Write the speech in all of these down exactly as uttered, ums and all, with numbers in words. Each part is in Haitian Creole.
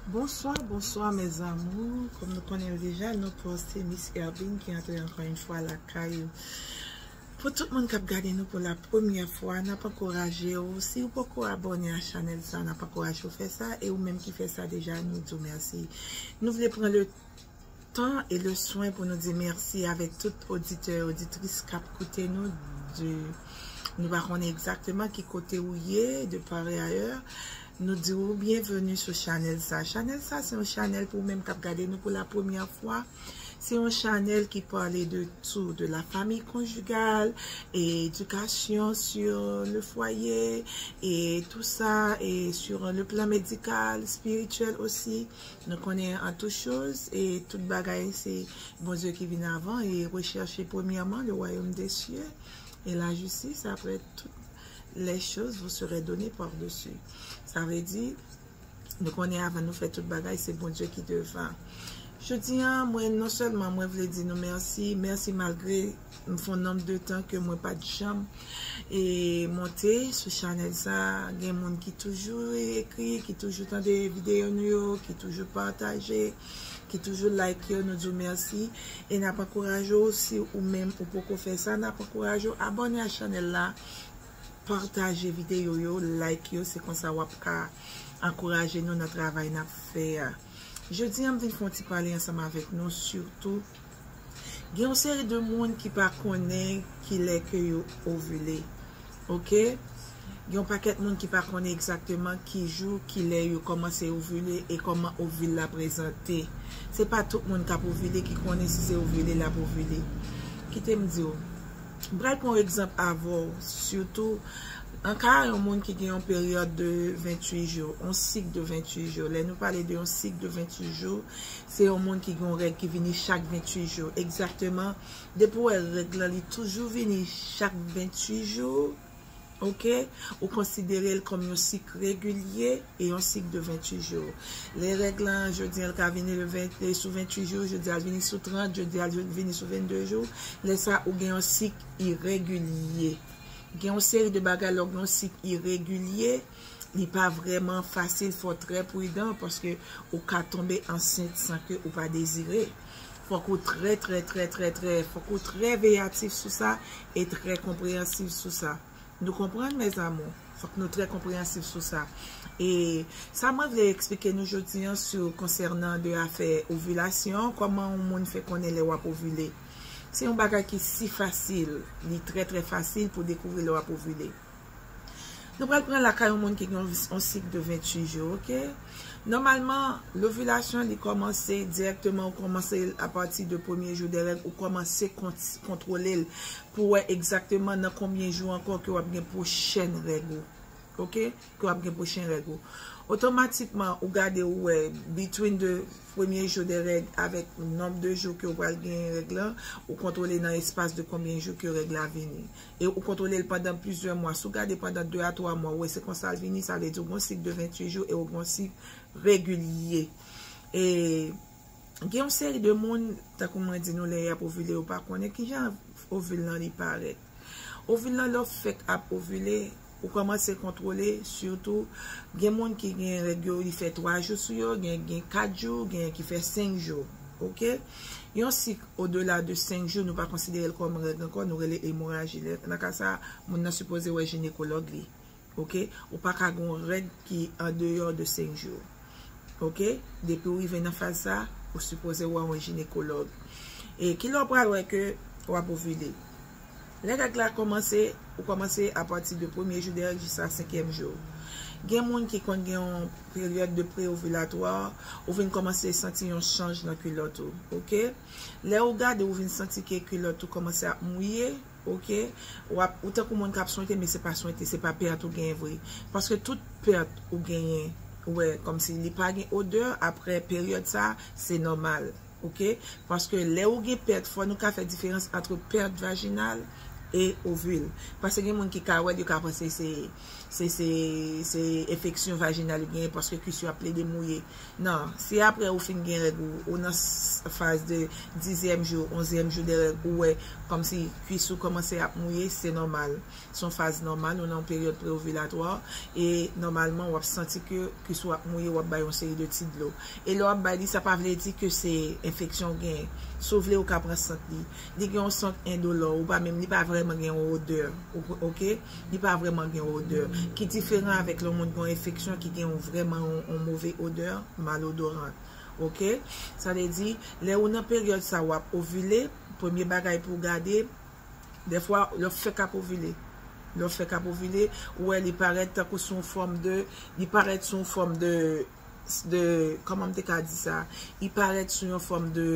Bonsoir, bonsoir mes amours. Comme nous connaissons déjà, nous posté Miss Herbine qui entre encore une fois la caillou. Pou tout moun k ap gade nou pou la premyè fwa, n ap ankouraje w. Si w poko abòne a chanèl sa, n ap ankouraje w fè sa. E ou menm ki fè sa deja, nou di w mèsi. Nou vle pran le tan e le swen pou nou di mèsi avèk tout oditè e oditris k ap koute nou. De, nou pa konnen egzakteman ki kote ou ye, de par e ayè. Nou di w byenveni sou chanèl sa. Chanèl sa, se yon chanèl pou ou menm k ap gade nou pou la premyè fwa. Se yon chanèl ki pale de tout, de la famille conjugale, éducation sur le foyer, et tout ça, et sur le plan médical, spirituel aussi. Nou konnen en toute chose, et tout bagay, se Bondye ki vin avan, et recherchez premièrement le royaume des cieux et la justice, après toutes les choses vous seront données par-dessus. Sa vle di, nou konnen avan nou fè tout bagay, se Bondye ki devan. Jodi a, mwen non sèlman mwen vle di nou mèsi, mèsi malgre m fè yon nonb de tan ke mwen pa t janm e monte sou chanèl sa. Gen moun ki toujou ekri, ki toujou tande videyo nou yo, ki toujou pataje, ki toujou like yo, nou di w mèsi. E n ap ankouraje w, si ou menm ou poko fè sa, n ap ankouraje w abòne a chanèl la, pataje videyo yo, like yo, se konsa w ap ka ankouraje nou nan travay n ap fè a. Jodi a, m vin fè yon ti pale ansanm avèk nou, sitou, gen yon seri de moun ki pa konnen kilè ke yo ovile. Oke? Gen yon pakèt moun ki pa konnen egzakteman ki jou, kilè yo kòmanse ovile e kòman ovil la prezante. Se pa tout moun k ap ovile ki konnen si se ovile l ap ovile. Kite m di w. M pral pran yon egzanp avè w, sitou, an ka yon moun ki gen yon peryòd de venntuit jou, yon sik de venntuit jou. Lè nou pale de yon sik de venntuit jou, se yon moun ki gen yon règ ki vini chak venntuit jou. Egzakteman, depi w wè règ lan, li toujou vini chak venntuit jou, oke, ou konsidere l kòm yon sik regilye e yon sik de venntuit jou. Lè règ lan, jodi a, l ka vini le ven, e sou venntuit jou, jodi a, l vini sou trant, jodi a, l vini sou vennde jou. Lè sa, ou gen yon sik iregilye. Gen yon seri de bagay, lè w gen yon sik iregilye, li pa vrèman fasil, fò w trè pridan, paske ou ka tonbe ansent san ke ou pa dezire. Fòk ou trè, trè, trè, trè, trè, fòk ou trè veyatif sou sa e trè konpreyansiv sou sa. Nou konprann, mes amours? Fòk nou trè konpreyansiv sou sa. E sa mwen vle eksplike nou jodi a sou konsènan de afè ovilasyon, kòman yon moun fè konnen lè w ap ovile. Se yon bagay ki si fasil, li trè, trè fasil pou dekouvri lè w ap ovile. Nou pral pran lakay yon moun ki gen yon, yon sik de venntuit jou, oke? Nòmalman, lovilasyon li kòmanse dirèkteman, ou kòmanse apati de premye jou de règ, ou kòmanse kont, kontwole l pou wè egzakteman nan konbyen jou ankò ke w ap gen pwochèn règ ou. Oke? Ke w ap gen pwochèn règ ou. Otomatikman, ou gade, ou wè, between de premye jou de règ avèk nonb de jou ke w pral gen règ lan, ou kontwole nan espas de konbyen jou ke règ la vini. E ou kontwole l pandan plizyè mwa. Si w gade pandan de a twa mwa, ou wè se konsa l vini, sa vle di ou gen yon sik de venntuit jou e ou gen yon sik regilye. E gen yon seri de moun, tankou mwen di nou, lè y ap ovile, yo pa konnen kijan ovil lan li parèt. Ovil lan, lè w fèk ap ovile, ou kòmanse kontwole, sitou, gen moun ki gen règ yo, li fè twa jou sou yo, gen, gen kat jou, gen ki fè senk jou, oke? Yon sik odela de senk jou, nou pa konsidere l kòm règ ankò, nou rele emoraji. Lè, nan ka sa, moun nan sipoze wè jinekològ li, oke? Ou pa ka gen yon règ ki andeyò de senk jou. Oke? Depi w rive nan faz sa, ou sipoze wè yon jinekològ. E kilè w pral wè ke w ap ovile? Lè règ la kòmanse, ou kòmanse apati de premye jou de règ jiska senkyèm jou. Gen moun ki konn gen yon peryòd de pre-ovilatwa, ou vin kòmanse santi yon chanj nan kilòt ou. Oke? Lè ou gade, ou vin santi ke kilòt ou kòmanse ap mouye, oke? W ap, ou tankou moun k ap swente, men se pa swente, se pa pèt ou genyen vre. Paske tout pèt ou genyen, ou wè, kòmsi li pa gen odè, aprè peryòd sa, se nòmal, oke? Paske lè ou gen pèt, fò nou ka fè diferans ant pèt vajinal e ovil. Paske gen moun ki ka wè l, yo ka panse se se se se enfeksyon vajinal ou genyen paske kwis yo ap plede mouye. Non, si apre ou fin gen règ ou, ou nan faz de dizyèm jou, onzyèm jou de règ, ou wè kòmsi kwis ou kòmanse ap mouye, se nòmal. Se yon faz nòmal, ou nan yon peryòd pre-ovilatwa, e nòmalman w ap santi ke kwis ou ap mouye, w ap bay yon seri de ti dlo. E lè w ap bay li, sa pa vle di ke se enfeksyon ou genyen. Si w vle, ou ka pran sant li. Li gen yon sant endolò, ou pa menm, li pa vrèman gen yon odè, oke? Li pa vrèman gen yon odè ki diferan avèk lè yon moun gen yon enfeksyon ki gen yon vrèman yon, yon move odè, malodorant. Oke? Sa vle di, lè ou nan peryòd sa w ap ovile, premye bagay pou w gade, dèfwa, lè w fèk ap ovile. Lè w fèk ap ovile, ou wè li parèt tankou sou yon fòm de, li parèt sou yon fòm de, de, kòman m te ka di sa? Li parèt sou yon fòm de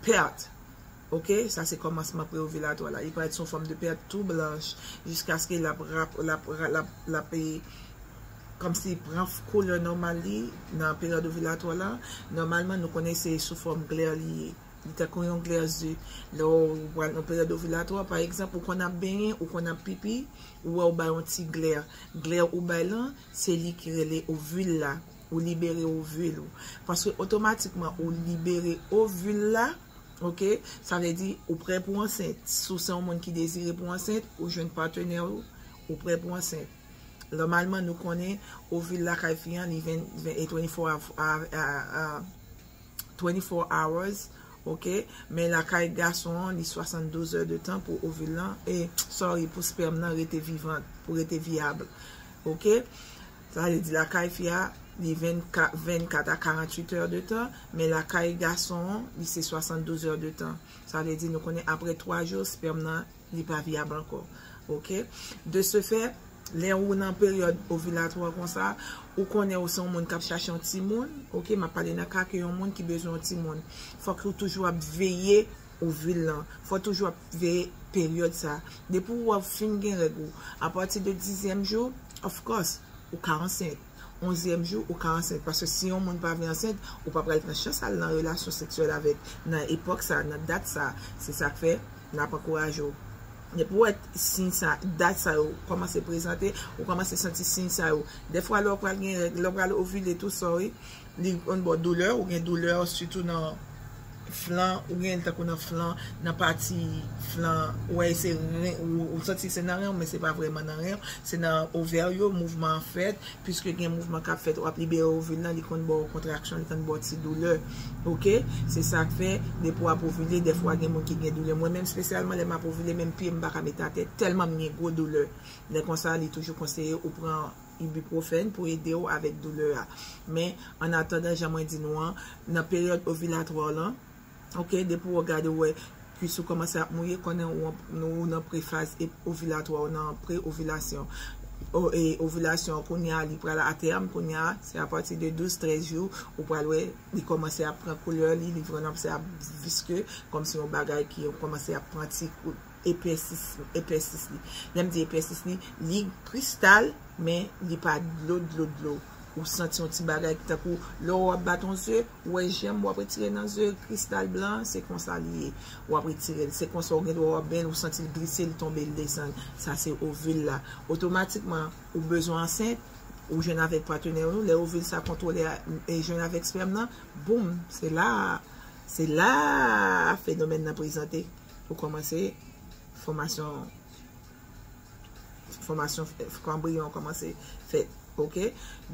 pèt. Oke? Sa se kòmansman pre-ovilatwa la. Li parèt sou yon fòm de pèt tou blanch, jiskaske l ap, rap- l ap, l ap, l ap, e, kòmsi pran koulè nòmal li nan peryòd ovilatwa la. Nòmalman, nou konnen se sou fòm glè li ye. Li tankou yon glè ze. Lè w pral nan peryòd ovilatwa, pa egzanp, ou konn ap benyen, ou konn ap pipi, ou wè ou bay yon ti glè. Glè ou bay lan, se li ki rele ovil la. Ou libere ovil ou. Paske otomatikman ou libere ovil la, oke, sa vle di ou prè pou ansent. Si w se yon moun ki dezire pou ansent, ou jwenn patnè ou, ou prè pou ansent. Nòmalman, nou konnen ovil lakay fi an, li ven, ven, e twenty-four av- a, a, a, twenty-four hours, oke? Men lakay gason an, li swasanndouz è de tan pou ovil lan, e, sorry, pou spèm nan rete vivan, pou rete vyab, oke? Sa vle di lakay fi a, li vennkat, vennkat a karanntuit è de tan, men lakay gason an, li se swasanndouz è de tan. Sa vle di nou konnen apre twa jou, spèm nan, li pa vyab ankò. Oke? De ce fait, lè ou nan peryòd ovilatwa konsa, ou konnen ou se yon moun k ap chache yon timoun, oke, m ap pale nan ka ke yon moun ki bezwen yon timoun. Fòk ou toujou ap veye ovil lan. Fò toujou ap veye peryòd sa. Depi ou wè w fin gen règ ou, apati de dizyèm jou, of course, ou ka ansent. Onzyèm jou, ou ka ansent. Paske si yon moun pa vle ansent, ou pa pral pran chans al nan relasyon seksyèl avèk nan epòk sa, nan dat sa. Se sa k fè n ap ankouraje w. Depi w wè siy sa, dat sa yo kòmanse prezante, ou kòmanse santi siy sa yo. Dèfwa lè w pral gen règ, lè w pral ovile tou, sorry, li konn ba w doulè, ou gen doulè, sitou nan flan, ou gen tankou nan flan, nan pati flan, ou wè se ren, ou, ou santi se nan ren w, men se pa vrèman nan ren w, se nan ovè yo, mouvman an fèt, piske gen mouvman k ap fèt, w ap libere ovil lan, li konn ba w kontraksyon, li konn ba w ti doulè. Oke? Se sa k fè, depi w ap ovile, dèfwa gen moun ki gen doulè. Mwen menm espesyalman, lè m ap ovile, menm pye m pa ka met atè, tèlman m gen gwo doulè. Lè konsa, li toujou konseye ou pran ibuprofèn pou ede w avèk doulè a. Men, an atandan, jan mwen di nou an, nan peryòd ovilatwa w lan, oke, depi w gade w wè kwis ou kòmanse ap mouye, konnen ou an- ou nan prefaz e- ovilatwa, ou nan pre-ovilasyon. O- e, ovilasyon an kounye a, li pral atèm, kounye a, se apati de douz, trèz jou, ou pral wè, li kòmanse ap pran koulè li, li kòmanse ap viske, kòmsi yon bagay ki kòmanse ap pran ti kou- epèsis, epèsis li. Lè m di epèsis li, li kristal, men li pa dlo, dlo, dlo. Ou santi yon ti bagay ki tankou lè w ap bat yon ze, ou wè jèm, w ap retire nan ze, kristal blan, se konsa li ye. W ap retire l. Se konsa w gen dwa w ap benyen l, ou santi l glise, l tonbe, l desann. Sa se ovil la. Otomatikman, ou bezwen ansent, ou jwenn avèk patnè ou, lè ovil sa kontwole a, e jwenn avèk spèm nan, boum, se la, se la fenomèn nan prezante. Ou kòmanse fòmasyon, fòmasyon f- kanbriyon kòmanse fèt, oke?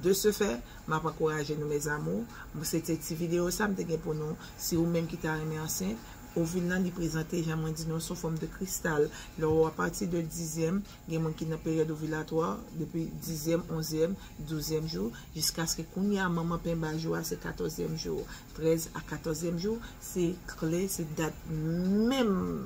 De ce fait, m ap ankouraje nou, mes amours. Mwen, se te ti videyo sa m te gen pou nou. Si ou menm ki ta renmen ansent, ovil lan li prezante, jan mwen di nou, sou fòm de kristal. Lè w apati de dizyèm, gen moun ki nan peryòd ovilatwa, depi dizyèm, onzyèm, douzyèm jou, jiskaske kounye a, manman penba jou a, se katòzyèm jou. Trèz a katòzyèm jou, se kle, se dat menm,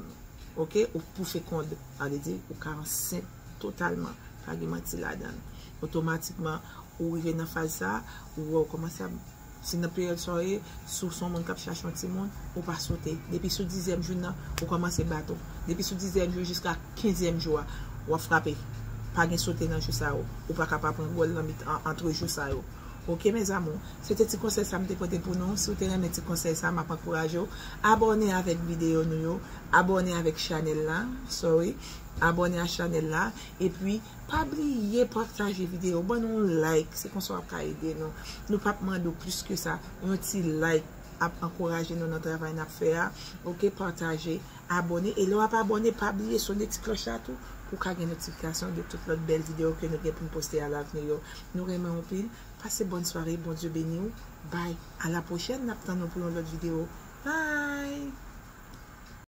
oke, ou pou fekond. Sa vle di, ou ka ansent totalman. Pa gen manti ladan l. Otomatikman, ou rive nan faz sa, ou wè ou kòmanse ap, si nan peryòd sa w ye, si w se yon moun k ap chache yon timoun, ou pa sote. Depi sou dizyèm jou nan, ou kòmanse bat ou. Depi sou dizyèm jou jiska kenzyèm jou a, w ap frape. Pa gen sote nan jou sa yo. Ou pa ka pa pran gòl nan mitan, antre jou sa yo. Ok, mes amours, se te ti konsèy sa m te pote pou nou. Si w te renmen ti konsèy sa, m ap ankouraje w abòne avèk videyo nou yo, abòne avèk chanèl la, sorry, abòne a chanèl la, epi pa bliye pataje videyo, ban nou like, se konsa w ap ka ede nou. Nou p ap mande w plis ke sa, yon ti like ap ankouraje nou nan travay n ap fè a. Ok, pataje, abòne, e lè w ap abòne, pa bliye sone ti klòch la tou pou w ka gen notifikasyon de tout lòt bèl videyo ke nou gen pou n poste alavni yo. Nou renmen w anpil, pase bòn sware, Bondye beni w. Bye, a la pwochèn, n ap tann nou pou yon lòt videyo. Bye.